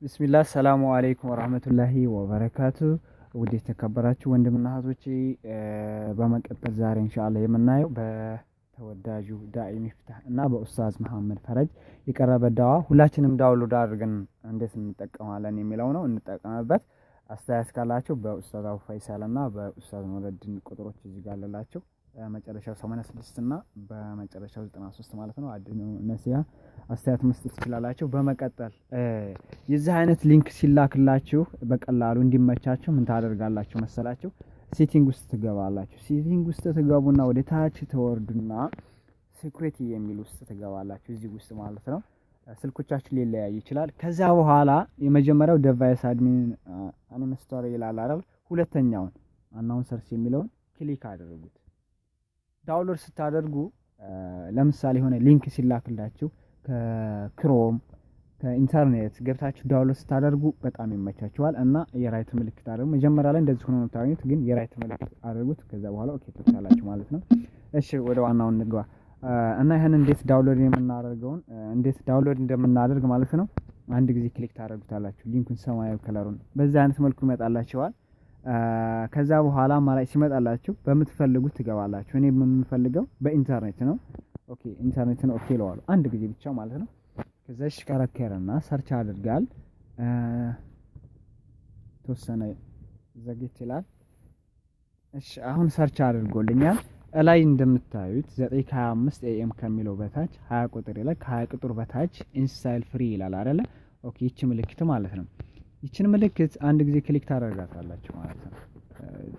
ቢስሚላህ፣ ሰላሙ አለይኩም ወራህመቱላሂ ወበረካቱ። ውድ የተከበራችሁ ወንድምና እህቶቼ፣ በመቀጠል ዛሬ ኢንሻአላህ የምናየው በተወዳጁ ዳኢ ሚፍታህ እና በኡስታዝ መሐመድ ፈረጅ የቀረበ ዳዋ ሁላችንም download አድርገን እንዴት እንጠቀማለን የሚለው ነው። እንጠቀምበት። አስተያየት ካላችሁ በኡስታዝ አቡ ፈይሳል እና በኡስታዝ ኑረዲን ቁጥሮች እዚህ ጋር አለላችሁ። መጨረሻው 86 እና በመጨረሻው 93 ማለት ነው። አዲኑ ነሲያ አስተያየት መስጠት ትችላላችሁ። በመቀጠል የዚህ አይነት link ሲላክላችሁ በቀላሉ እንዲመቻችሁ ምን ታደርጋላችሁ መሰላችሁ? Setting ውስጥ ትገባላችሁ። Setting ውስጥ ትገቡና ወደ ታች ትወርዱና security የሚል ውስጥ ትገባላችሁ። እዚህ ውስጥ ማለት ነው። ስልኮቻችን ሊለያይ ይችላል። ከዛ በኋላ የመጀመሪያው device admin administrator ይላል አይደል? ሁለተኛውን unknown source የሚለውን click አድርጉት። Download ስታደርጉ ለምሳሌ የሆነ link ሲላክላችሁ ከ Chrome፣ ከኢንተርኔት ገብታችሁ download ስታደርጉ በጣም ይመቻችኋል። እና የ right ምልክት አድርጉ። መጀመሪያ ላይ እንደዚህ ሆኖ ነው የምታገኙት፣ ግን የ right ምልክት አድርጉት። ከዛ በኋላ okay ትሉታላችሁ ማለት ነው። እሺ፣ ወደ ዋናው እንግባ እና ይህን እንዴት download የምናደርገውን፣ እንዴት download እንደምናደርግ ማለት ነው። አንድ ጊዜ click ታደርጉታላችሁ። Link ኡን ሰማያዊ color ኡን በዚህ አይነት መልኩ ይመጣላችኋል። ከዛ በኋላ አማራጭ ሲመጣላችሁ በምትፈልጉት ትገባላችሁ። እኔ የምፈልገው በኢንተርኔት ነው። Okay፣ ኢንተርኔትን okay እለዋለሁ አንድ ጊዜ ብቻ ማለት ነው። ከዛ ይሽከረከርና search አድርጋል፣ ተወሰነ ዘግየት ይላል። እሺ፣ አሁን search አድርጎልኛል። እላይ እንደምታዩት 9:25 AM ከሚለው በታች 20 ቁጥር ይላል። ከ20 ቁጥር በታች install free ይላል አይደለ? Okay፣ ይቺ ምልክት ማለት ነው። ይችን ምልክት አንድ ጊዜ click ታደርጋታላችሁ ማለት ነው።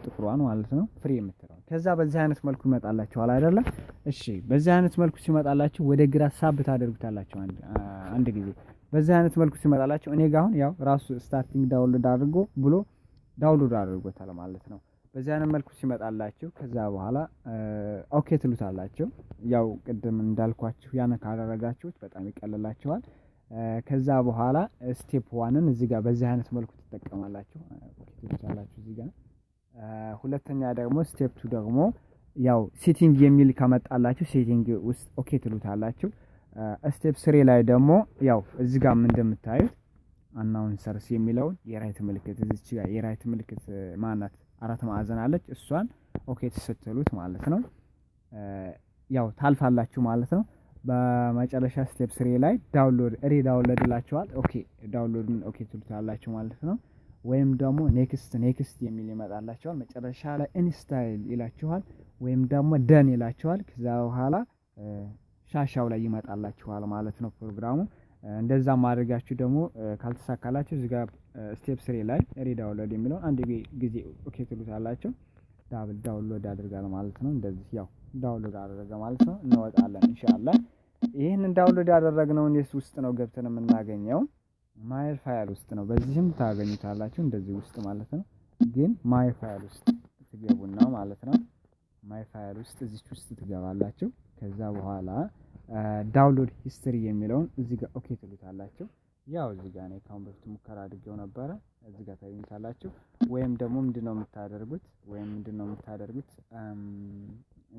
ጥቁሯን ማለት ነው፣ free የምትለው። ከዛ በዚህ አይነት መልኩ ይመጣላችኋል አይደለ? እሺ፣ በዚህ አይነት መልኩ ሲመጣላችሁ ወደ ግራ ሳብ ታደርጉታላችሁ አንድ ጊዜ። በዚህ አይነት መልኩ ሲመጣላችሁ እኔ ጋር አሁን ያው ራሱ starting download አድርጎ ብሎ download አድርጎታል ማለት ነው። በዚህ አይነት መልኩ ሲመጣላችሁ ከዛ በኋላ okay ትሉታላችሁ። ያው ቅድም እንዳልኳችሁ ያን ካደረጋችሁት በጣም ይቀልላችኋል። ከዛ በኋላ step one ን እዚህ ጋር በዚህ አይነት መልኩ ትጠቀማላችሁ። Okay ትሉታላችሁ እዚህ ጋር። ሁለተኛ ደግሞ step two ደግሞ ያው setting የሚል ከመጣላችሁ setting ውስጥ okay ትሉታላችሁ። Step three ላይ ደግሞ ያው እዚህ ጋር እንደምታዩት unknown source የሚለውን የ right ምልክት፣ እዚች ጋር የ right ምልክት ማናት፣ አራት ማዕዘን አለች፣ እሷን okay ስትሉት ማለት ነው ያው ታልፋላችሁ ማለት ነው። በመጨረሻ step three ላይ download re download ይላችኋል። Okay፣ download ን okay ትሉታላችሁ ማለት ነው። ወይም ደግሞ next next የሚል ይመጣላችኋል። መጨረሻ ላይ install ይላችኋል ወይም ደግሞ done ይላችኋል። ከዛ በኋላ ሻሻው ላይ ይመጣላችኋል ማለት ነው ፕሮግራሙ። እንደዛ ማድረጋችሁ ደግሞ ካልተሳካላችሁ እዚህ ጋር step three ላይ re download የሚለውን አንድ ጊዜ okay ትሉታላችሁ። Double download ያደርጋል ማለት ነው። እንደዚህ ያው download አደረገ ማለት ነው። እንወጣለን ኢንሻአላህ። ይህንን download ያደረግነውን የት ውስጥ ነው ገብተን የምናገኘው? My file ውስጥ ነው። በዚህም ታገኙታላችሁ እንደዚህ ውስጥ ማለት ነው። ግን my file ውስጥ ትገቡና ማለት ነው። My file ውስጥ እዚች ውስጥ ትገባላችሁ። ከዛ በኋላ download history የሚለውን እዚህ ጋር okay ትሉታላችሁ። ያው እዚህ ጋር እኔ ካሁን በፊት ሙከራ አድርጌው ነበረ። እዚህ ጋር ታገኙታላችሁ። ወይም ደግሞ ምንድነው የምታደርጉት? ወይም ምንድነው የምታደርጉት?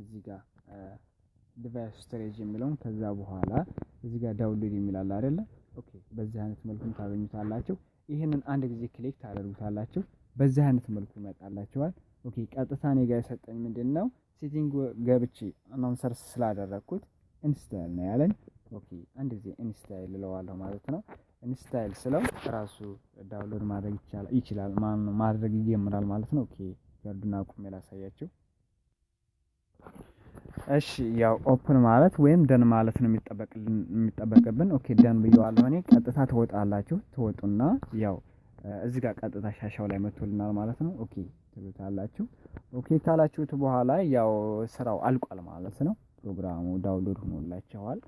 እዚህ ጋር device storage የሚለውን ከዛ በኋላ እዚህ ጋር download የሚል አለ አይደለ? Okay፣ በዚህ አይነት መልኩም ታገኙታላችሁ። ይህንን አንድ ጊዜ click ታደርጉታላችሁ። በዚህ አይነት መልኩ ይመጣላችኋል። Okay፣ ቀጥታ እኔ ጋር የሰጠኝ ምንድነው? Setting ገብቼ unknown source ስላደረግኩት install ነው ያለኝ። Okay፣ አንድ ጊዜ install እለዋለሁ ማለት ነው። Install ስለው ራሱ download ማድረግ ይችላል፣ ማድረግ ይጀምራል ማለት ነው። Okay፣ ጋርዱን አቁሜ ላሳያችሁ። እሺ፣ ያው open ማለት ወይም done ማለት ነው የሚጠበቅብን። Okay፣ done ብየዋለሁ እኔ። ቀጥታ ትወጣላችሁ። ትወጡና ያው እዚህ ጋር ቀጥታ ሻሻው ላይ መጥቶልናል ማለት ነው። Okay ትሉታላችሁ። Okay ካላችሁት በኋላ ያው ስራው አልቋል ማለት ነው። ፕሮግራሙ download ሆኖላችኋል።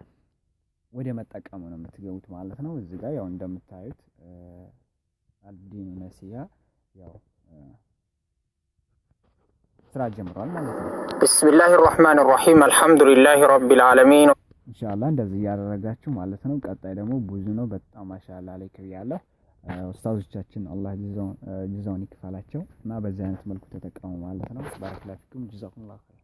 ወደ መጠቀሙ ነው የምትገቡት ማለት ነው። እዚህ ጋር ያው እንደምታዩት አልዲኑ ነሲያ ያው ስራ ጀምሯል ማለት ነው። بسم الله الرحمن الرحيم، الحمد لله رب العالمين። ኢንሻአላህ እንደዚህ እያደረጋችሁ ማለት ነው። ቀጣይ ደግሞ ብዙ ነው። በጣም ማሻአላ አለይክ ብያለሁ። ኡስታዞቻችን አላህ ጅዛውን ይክፈላቸው እና በዚህ አይነት መልኩ ተጠቀሙ ማለት ነው። ባረከላሁ ፊኩም፣ ጀዛኩሙላሁ ኸይር።